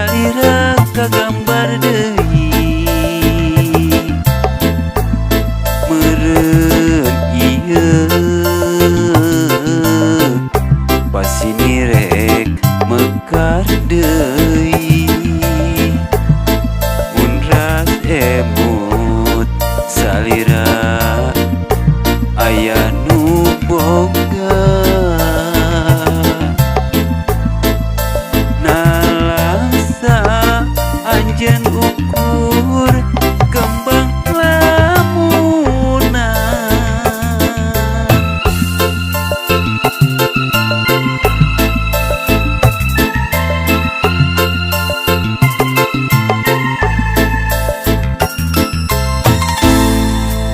Salira kagambar deui meureun ieu pasini rek mekar deui mun ras emut salira aya nu boga nalangsa anjeun ukur kembang lamunan.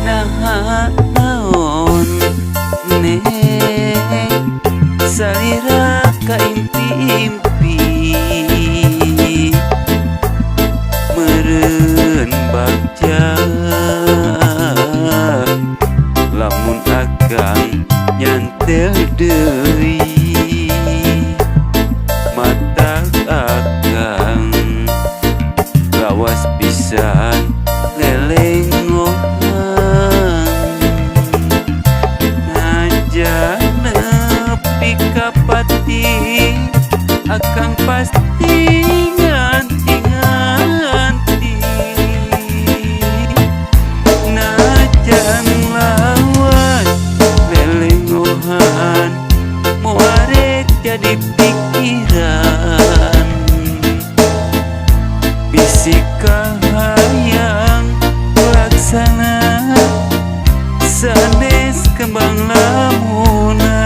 Naha naon neng salira ka impi-impi meureun bagja lamun akang nyantel deui mata akang lawas pisan lelengohan najan nepi ka pati akang pasti nganti-nganti najan lawan lelengohan moarek jadi pikiran bisi kahayang laksana sanes kembang lamunan.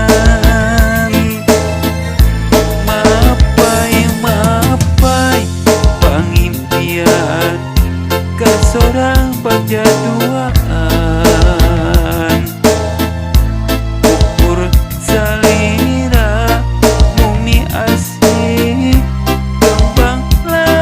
Mapai mapai pangimpian ka sorang bagja duaan ukur salira mumi asih kembang lamunan.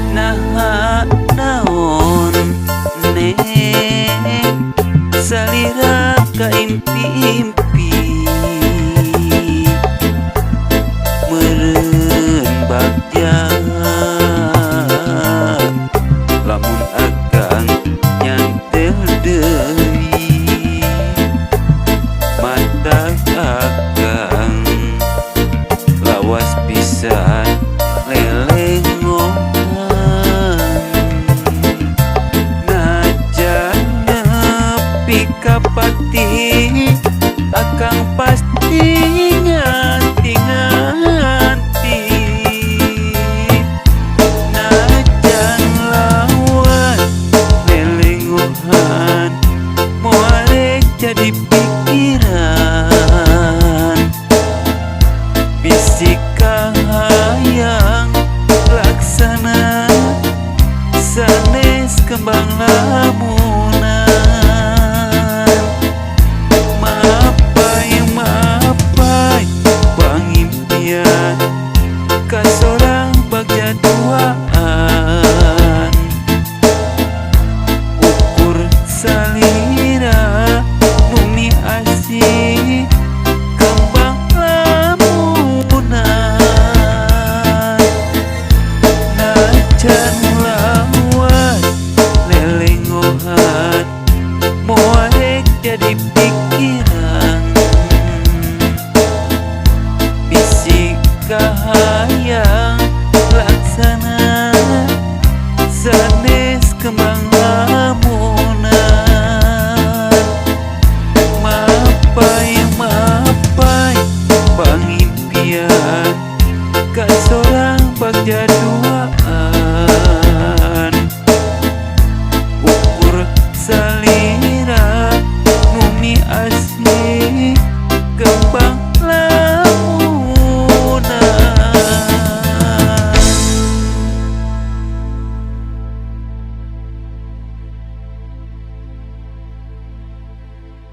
Naha naon neng salira ka impi-impi meureun bagja lamun akang nyantel deui mata akang lawas pisan lelengohan najan nepi ka pati akang pasti nganti-nganti najan lawan lelengohan moarek jadi pikiran bisi kahayang laksana sanes kembang lamunan. Mapai mapai pangimpian ka sorang bagja duaan ukur salira mumi asih kembang lamunan najan lawan lelengohan moarek jadi pikiran bisi kahayang laksana sanes kembang lamunan. Mapai mapai pangimpian Niat ka sorang bagja duaan.